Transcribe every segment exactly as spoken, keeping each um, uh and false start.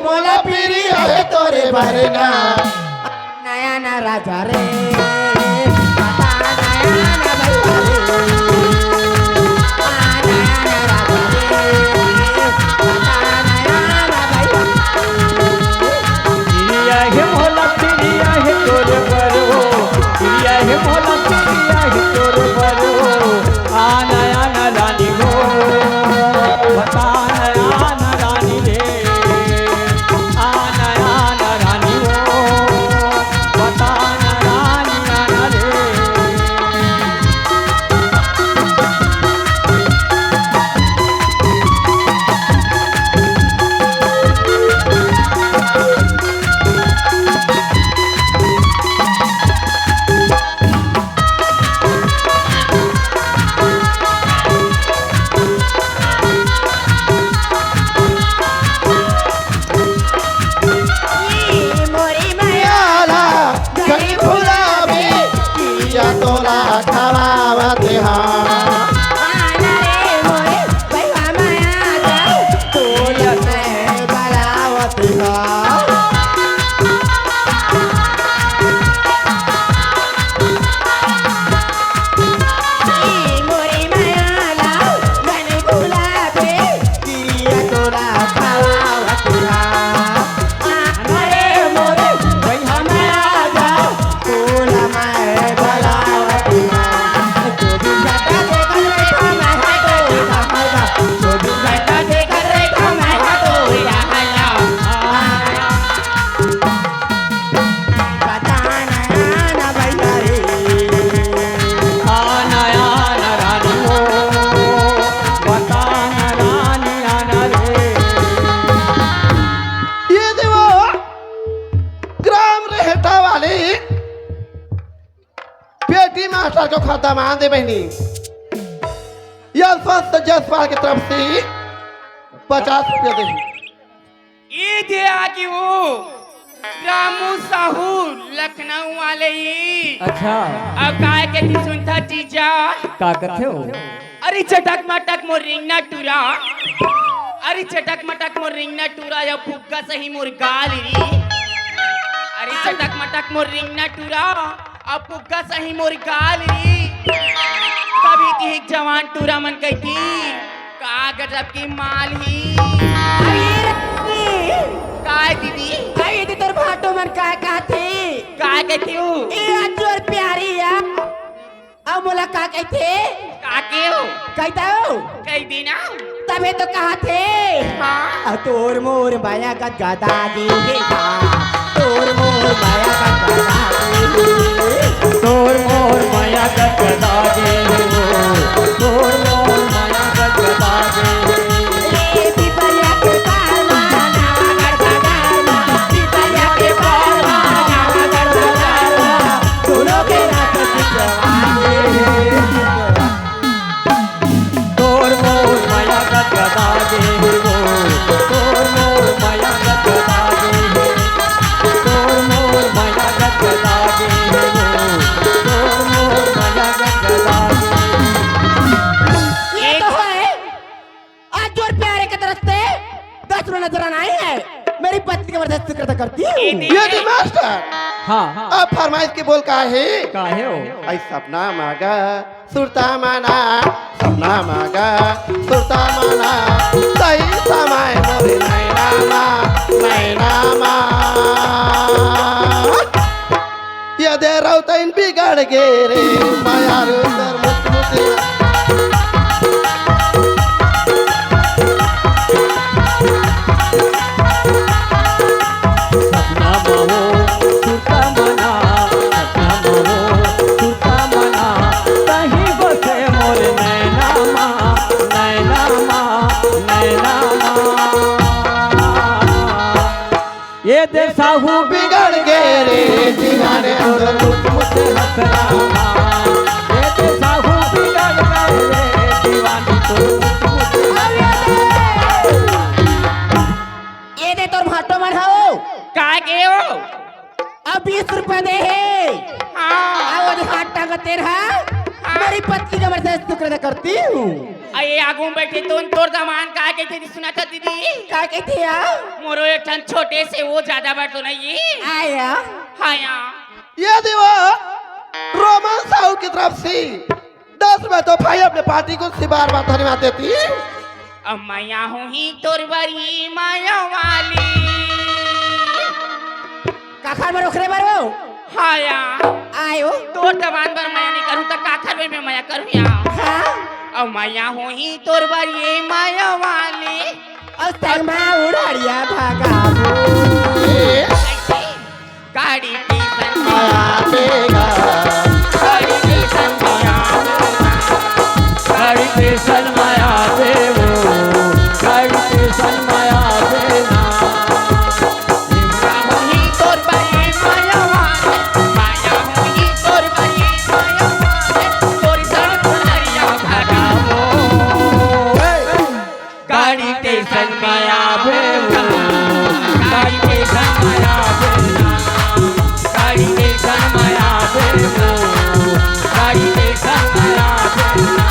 मोला प्रिय हे तोरे बरना। नया ना राजा रे, बता नया ना भैया रे। आ नया ना राजा रे, बता नया ना भैया। प्रिय हे मोला प्रिय हे तोरे बर हो, प्रिय हे मोला प्रिय हे तोरे बर हो। आना आना रानी हो, बता आना आना रानी रे। आना आना रानी हो, बता आना रानी आना रे। ए मोरी माया ला घनी भुलाबे, किया तोला खवावत हा। आना रे मोरे भैया माया ला, तोला मैं बलावत हा। ए मोरी माया ला घनी भुलाबे, किरिया तोला खवावत हा। अरे मोरे भैया मैं आजा, तोला मैं बलावत हा। चौबीस घंटा देखत रहिथों मैं हा तो, चौबीस घंटा देखत रहिथों मैं हा तो। बता नया ना भैया रे। आ नया ना रानी हो, बता ना रानी आना रे। ये देवो, ग्राम रेहटा वाले पेटी मास्टर को खर्चा मान दे बहिनी। यशवंत जसवाल की तरफ से पचास रुपया दे। ये दे आगे वो रामू साहू लखनऊ वाले ही। अच्छा। अब काय के थी सुनता जीजा? का कथे हो? अरे चटक मटक मोर रिंगना टूरा, अरे चटक मटक मोर रिंगना टूरा, या फुग्गा सही मोर गाल री। अरे चटक मटक मोर रिंगना टूरा, अब फुग्गा सही मोर गाल री। तभी ती एक जवान टूरा मन कही थी, का गजब की माल ही। अरे रश्मि! काय दीदी? अरे दीदी, तोर भाटो मन काय कहथे? काय कहथे हो? ए अजोर प्यारी या। अब मोला का कहथे? का के हो? कहिता हो? कहि दी ना। तभे तो कहथे। हाँ। आ तोर मोर माया गदगदा गे हे। तोर मोर माया गदगदा गे हे। तोर मोर माया गदगदा गे हे। तोर मोर माया गदगदा गे हे। ए पिपरिया के पार मा, नावा गदगदा मा। पिपरिया के पार मा, नावा गदगदा मा। दोनों के रात की जवानी। तोर मोर माया गदगदा गे हे वो, तोर मोर माया गदगदा गे हे, तोर मोर माया गदगदा गे हे वो, तोर मोर माया गदगदा गे हे। ये तो है, आज जोर प्यारे के तरफ से दस रुपये नजर आए हैं, मेरी पत्नी के मर्जी से करता करती हूँ। ये तो मास्टर। हाँ, हाँ। अब फरमाइश के बोल का हे? का हे हो? आई सपना मागा सुरता मना, सपना मागा सुरता मना, सही समय मोरे नैना मा, नैना मा। ये दे रौतैन बिगड़ गे रे, माया रे उधर मुत मुत। सपना मा हो सुरता मना, सपना मा हो सुरता मना, कहीं बसे मोर नैना मा, नैना मा, नैना मा। ये दे साहू बिगड़ गे रे, दीवाने तोर मुत मुत हंसना मा। ये दे साहू बिगड़ गे रे, दीवाने तोर मुत मुत हंसना मा। ये दे तोर भाटो मन हव। का के हो? अब बीस रुपया दे हे। हाँ। आ वो दे हाथ टांग तेर हा। मेरी पत्नी का मैं शुक्र अदा करती हूँ। अरे आगू में बैठे तो तोर दमांद का कहिथे सुनत हस दीदी? का कहिथे या? मोरो एक ठन छोटे से वो ज्यादा बड़ तो नहीं है। आया। हाँ या। ये देखो, रोमन साहू की तरफ से दस रुपए तोहफा अपने पार्टी को सिबार बार धन्यवाद देती। अब मया होही तोर बर ए मया वाली। काखर बर ओखरे बर वो? हाँ या। आयो। तोर दमांद बर मया नहीं करूँ त काखर बर मैं मया करूँ या? हाँ। अब मया होही तोर बर ए मया वाली। अउ संग मा उड़ाड़िया भगाबो। ए। कैसे? गाड़ी के संग आवेगा। गाड़ी के संग आवेगा। गाड़ी के संग आवेगो। गाड़ी के संग आवेगा। माया होही तोर बर ए मया वाले, माया होही तोर बर ए मया वाले, तोर संग उड़ाड़िया भगाबो। गाड़ी के संग में आवे वो, गाड़ी के संग में आवे ना, गाड़ी के संग में आवे वो, गाड़ी के संग में आवे ना।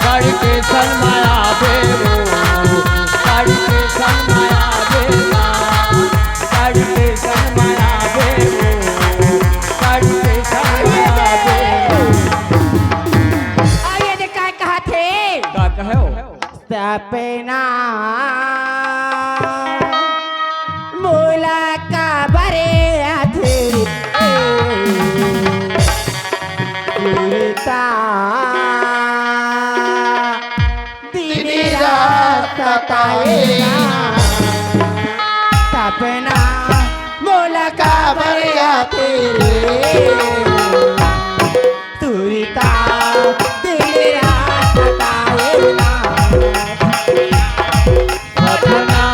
गाड़ी के संग में आवे वो, गाड़ी के संग में आवे ना, गाड़ी के संग में आवे वो, गाड़ी के संग में आवे वो। आगे दे का कहत हे? का कहे हो? सपना मोला काबर आथे रे? सुरता दिन रात सताए ना। सपना मोला काबर आथे रे? सुरता दिन रात सताए ना। सपना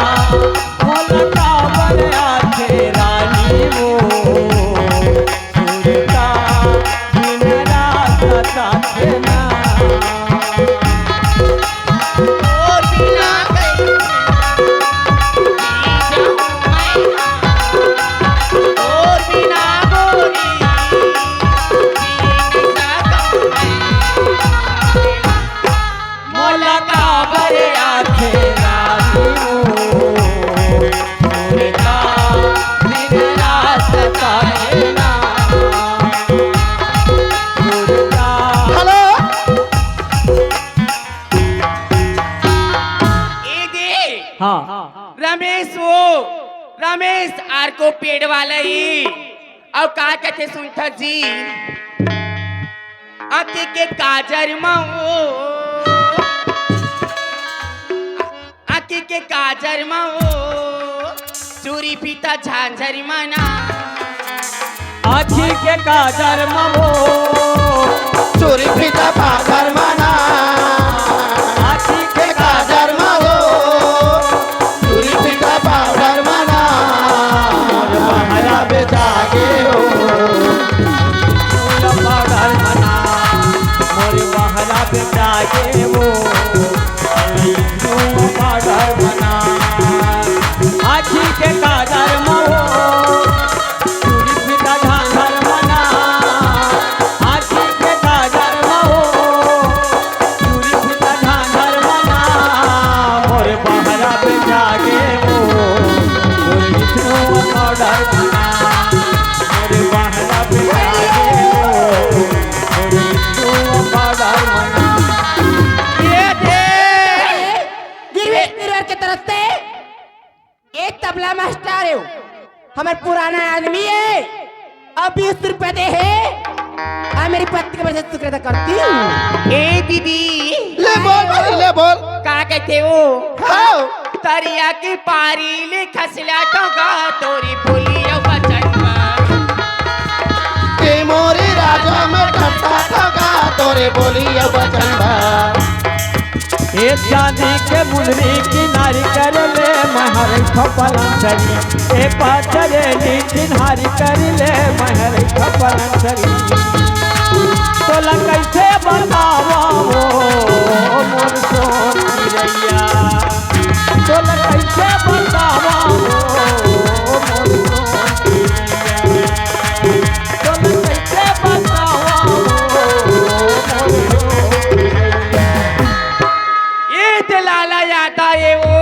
मोला काबर आथे रानी वो, सुरता दिन रात सताए ना। तोर बिना कैसे जी जाऊं मैं, तोर बिना गोरी जी नहीं सकूं मैं। मोला काबर आथे रानी वो, सुरता दिन रात सताए ना। सुरता हेलो। ए दे। हाँ। रमेश वो, रमेश आर को पेड़ वाला ही। अब का कहते सुनता जी? आँखी के काजर मा वो, आँखी के काजर मा वो, चूरी फीता झांझर मा ना। आँखी के काजर मा वो, चूरी फीता पाथर मा ना। आँखी के काजर मा वो, चूरी फीता पाथर मा ना। मोर बहरा बेचा गे वो, चूरा पाउडर मा ना। मोर बहरा बेचा गे वो, चूरा पाउडर मा ना। आँखी के काजर मा वो, चूरी फीता झांझर मा ना, आँखी के काजर मा वो, चूरी फीता झांझर मा ना, मोर बहरा बेचा गे वो, चूरी फीता पाउडर मा ना, मोर बहरा बेचा गे वो, चूरी फीता पाउडर मा ना। ये दे। गिरवेश गिरवर के तरफ से एक तबला मास्टर हे, हमर पुराना आदमी हे, अउ बीस रुपया दे हे, अउ मेरी पत्नी के वजह से शुक्र अदा करती हूँ। ए दीदी। ले बोल भाई, ले बोल। का कहते हो? हाँ। तरिया के पारी ले खसला टोगा तोरी बोली अउ बचन बा। ए मोरे राजा मैं खसला टोगा तोरे बोली अउ बचन बा। ए चांदी के मुंदरी किनारी कर ले, महर खपलन सरी। ए पाचरेली चिन्हारी कर ले, महर खपलन सरी। तोला कैसे बतावा हो मोर सोन चिरैया, तोला कैसे बतावा हो मोर सोन चिरैया, तोला कैसे बतावा हो मोर सोन चिरैया। ये दे लाला यादव, ये वो।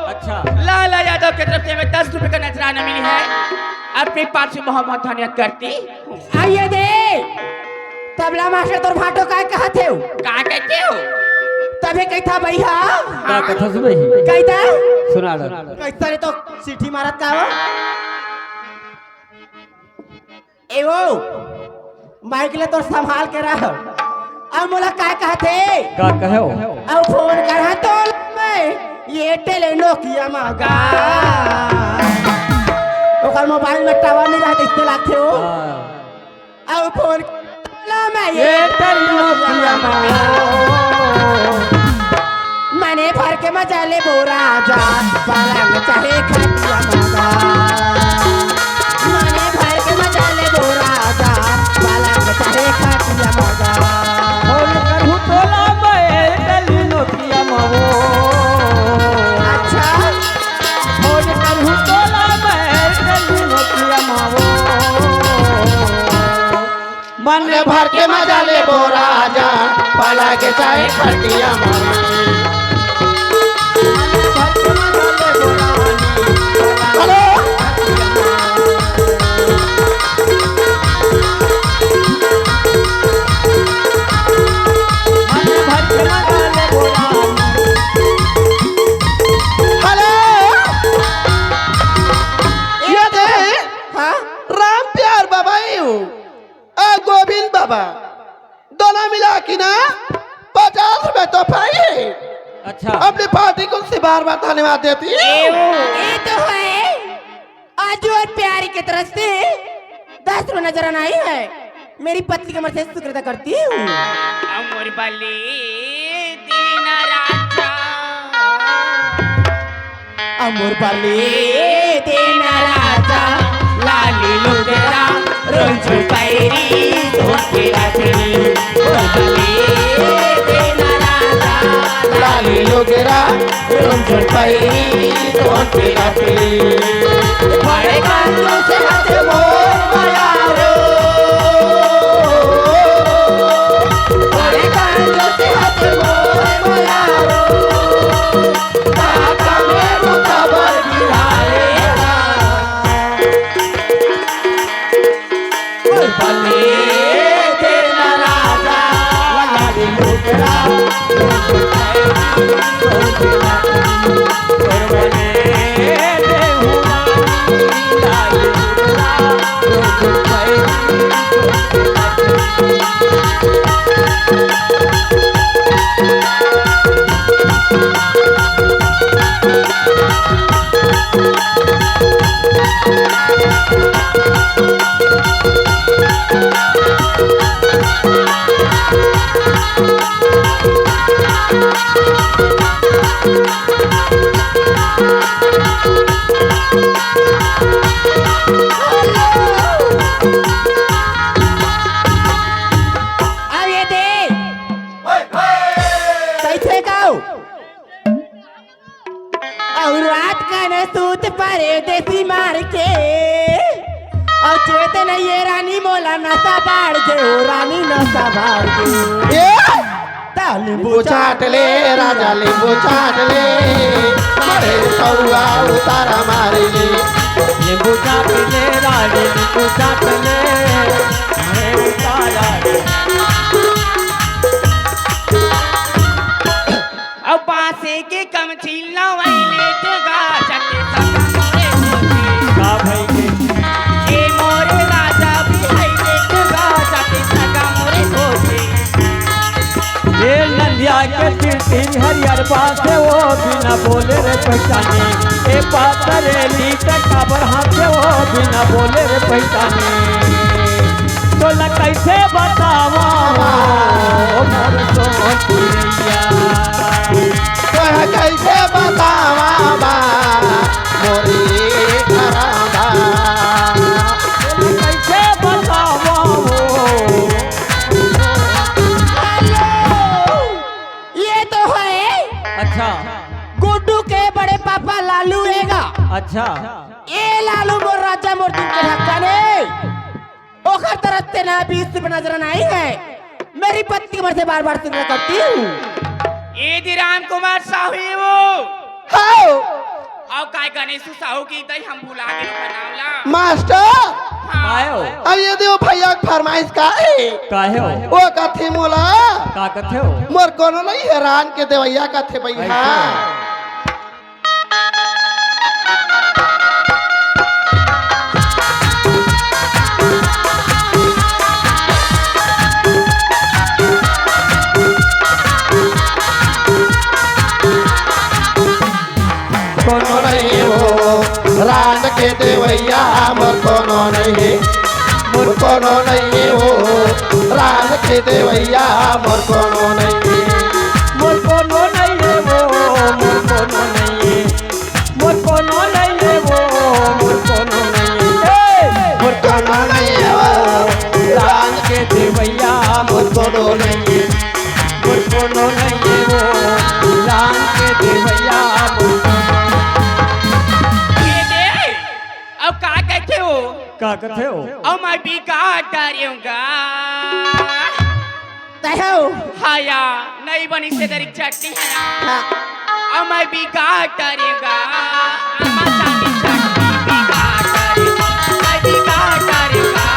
अच्छा। लाला यादव की तरफ से हमें दस रुपए का नजराना मिली है। अपनी पार्टी मोहम्मद धन्यवाद करती। आइए दे। तबला मास्टर तोर भाटो काय कहत हे? का कहते हो? तबे कही था भैया। का कथा सुनही? कही था? सुना दे। कैसा रे तो सीटी मारत का हो? ए वो, माइक ले तो संभाल के रह। अब मोला काय कहत हे? का कहे हो? अब फोन करहा तो मैं ये टेले नोकिया मगा। ओकर मोबाइल में टावर नहीं रहत, इससे लागथे हो। हाँ। अब फोन ला मैं ये ये टेले नोकिया मगा। मने भर के मजा ले बोरा जा, पलंग चाहे खटिया मगा। मने भर के मजा ले बोरा जा, पलंग चाहे खटिया मगा। फोन करहु तोला मैं टेले नोकिया मगा। अच्छा। फोन करहु तोला मैं टेले नोकिया मगा। मन भर के मजा ले बोरा जा, पलंग चाहे खटिया मगा। हेलो। हेलो। ये दे। हाँ? राम प्यार बाबा ही हूँ। आ गोविंद बाबा, दोनों मिला के ना पचास रुपए तो पाई है। अच्छा। अपनी पार्टी को से बार बार धन्यवाद देती है। ये तो है। आज और प्यारी की तरफ से दस रुपए नजर आई है। मेरी पत्नी की मर्जी से शुक्र अदा करती हूँ। अमर बली दिन राजा। अमर बली दिन राजा, लाली लुगरा, रोज पैरी, धोती राजनी। अमर बली दिन राजा, लाली लुगरा, रोज पैरी, धोती राजनी। बड़े कंजूस हथ मोर मयारो, बड़े कंजूस हथ मोर मयारो। अब ये दे। कैसे गाओ? अउ रात कने सूत परे देसी मार के। अउ चेत नइये रानी मोला नशा बाढ़ के, ओ रानी नशा बाढ़ के। ए! ता नींबू चाट ले राजा, नींबू चाट ले। मरे सौआ उतारा मार ले। नींबू चाट ले रानी, नींबू चाट ले। मरे उतारा ले। अब बांसे के कमचील नवाई ले तो गाजा के सगा मोरे होती। का भाई के? ए मोरे राजा भी है ले तो गाजा के सगा मोरे होती। ए नंदिया के तीन तीन हरियर बांसे वो बिना बोले रे पहचानी। ए पातरेली ते काबर हाथे वो बिना बोले रे पहचानी। तोला कैसे बतावा हो मोर सोन चिरैया। गुड्डू के बड़े पापा लालू एगा। अच्छा। ए लालू मोर राजा मोर दिल के धड़कन हे। ओकर तरफ से ना बीस रुपये नजर नहीं है। मेरी पत्नी की मर्जी बार बार सिमरन करती हूँ। ए दे राम कुमार साहू वो। हाँ। अउ काय गणेश साहू के दई हम भुला गेन ओकर नाम ला। मास्टर। हाँ। काय हो? अब ये दे ओ भैया के फरमाइश का हे? काय हो? ओ कथे मोला। का कथे हो? मोर कोनो नहीं हे, रान के देवैया कथे भैया। अच्छा। कोनो नहीं हो, रान के देवैया मोर कोनो नहीं, मोर कोनो नहीं हो, रान के देवैया मोर कोनो नहीं। मोर कोनो नहीं हे वो, मोर कोनो नहीं हे। मोर कोनो नहीं हे वो, मोर कोनो नहीं हे। ए, मोर कोनो नहीं हे वो, रान के देवैया मोर कोनो नहीं हे। मोर कोनो नहीं हे वो, रान के देवैया मोर कोनो नहीं हे। ये दे, अब का कहते हो? का कहते हो? अब मैं बिगाड़ डालूंगा। तय हो। हाया, नहीं बनी से दरिक चटनी हाया। हाँ। अब मैं बिगाड़ डालूंगा। अम्मा सानी चटनी बिगाड़ डालूंगा। मैं बिगाड़ डालूंगा।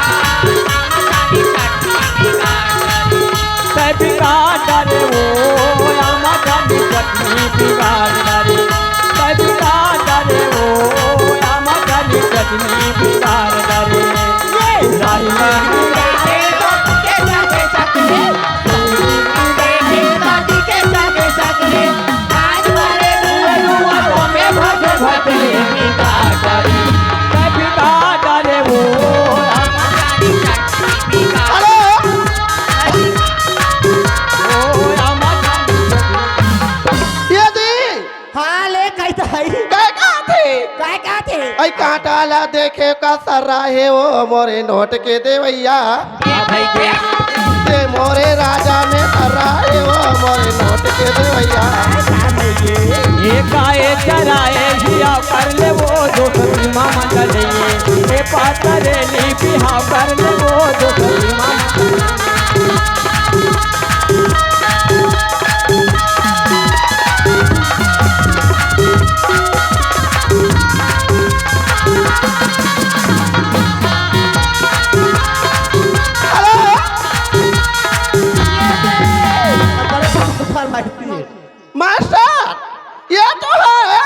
अम्मा सानी चटनी बिगाड़ डालूंगा। तै बिगाड़ डाले वो, अम्मा सानी चटनी बिगाड़ डाले। तै बिगाड़ डाले वो, अम्मा सानी चटनी बिगाड़ डाले। ये सारी ये दी। हाँ, ले, कही तो है। काय कहत हे? काय कहत हे? ऐ कांटा ला देखे का सर्रा हे वो मोरे नोट के देवैया। हाँ भाई, देख। ते मोरे राजा में सर्रा हे वो मोरे नोट के देवैया। ये गाय चराए हिया कर ले वो जो सती मामा चले। ये पातरे ली बिहाव कर ले वो जो सती मामा। हेलो। मास्टर, ये तो है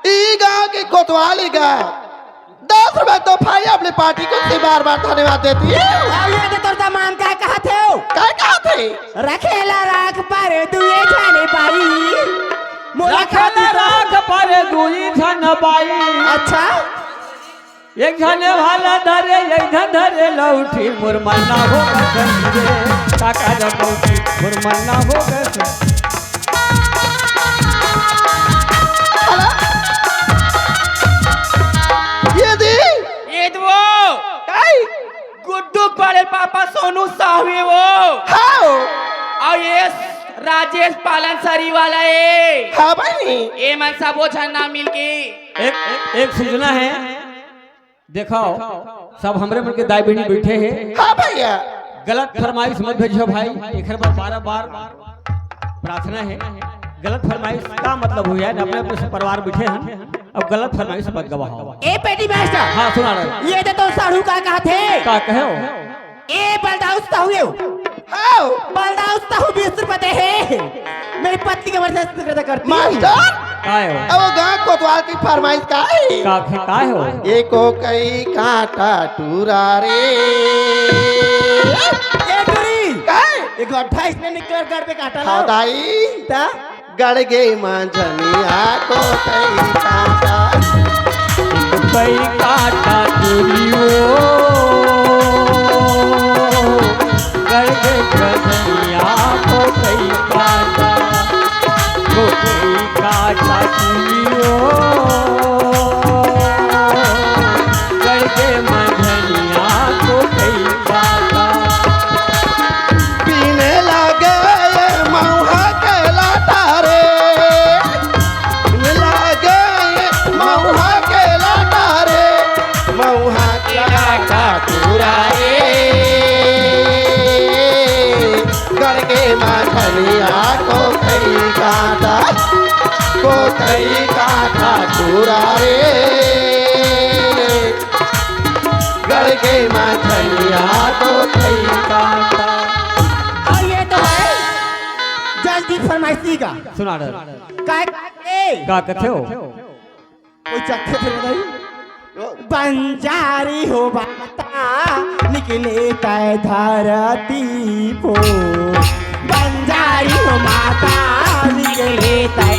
ई गांव के कोतवाली का। दस रुपए तो भाई अपनी पार्टी को से बार बार धन्यवाद देती है। अब ये तो तोर दामाद का कहत हे? का कहत हे? रखेला राख पर दुए झन बाई। मोला रखेला खातिर राख पर दुई झन बाई। अच्छा। एक झने भाला धरे, एक झन धरे लौठी, मोर मन ना हो गए रे। काका जब लौठी, मोर मन ना हो गए। ये दी। ये दो। काई? गुड्डू के बड़े पापा सोनू साहू हे वो। हाँ। अउ ये राजेश पालन सरी वाला हे। हाँ भाई। ये मन सबो झन ना मिलके। एक, एक सूचना हे, देखो, सब हमरे मन के दाई बहिनी बैठे हे। हाँ भैया। गलत फरमाइश मत भेजियो भाई, एकर बर बार-बार प्रार्थना हे। गलत फरमाइश का मतलब होय हे, अपने-अपने से परिवार बैठे हन, अब गलत फरमाइश मत गवाओ। ए पेटी मास्टर। हाँ, सुना रहे। ये दे तो साढ़ू का कहत हे। का कहे हो? ए बलदाऊ साहू हे। हाँ। बलदाऊ साहू बीस रुपए दे हे। मेरी पत्नी के मर्जी से करता करती। मास्टर। काय हो? अब वो गांव कोतवाल की फरमाइश का हे? का, काय हो? एको कई कांटा टूरा रे। ए टूरी। काय? एक अट्ठाईस में निकल गड़ पे कांटा हाँ लाओ। दाई। ता? गड़ गे मंझनिया को कई कांटा। कई कांटा टूरी वो। गड़ गे मंझनिया को कई कांटा। को कई कांटा टूरी वो। गड़ गे मंझनिया को कई कांटा। पीने लगे मऊहा के लाटा रे। कई काठा टूरा रे, गढ़ के मछलिया तो कई काठा। और ये तो है जल्दी फरमाइशी का। सुना डर। काय काय का कथे हो? कोई चक्के थे नहीं। बंजारी हो माता निकले तय धरती को। बंजारी हो माता निकले तय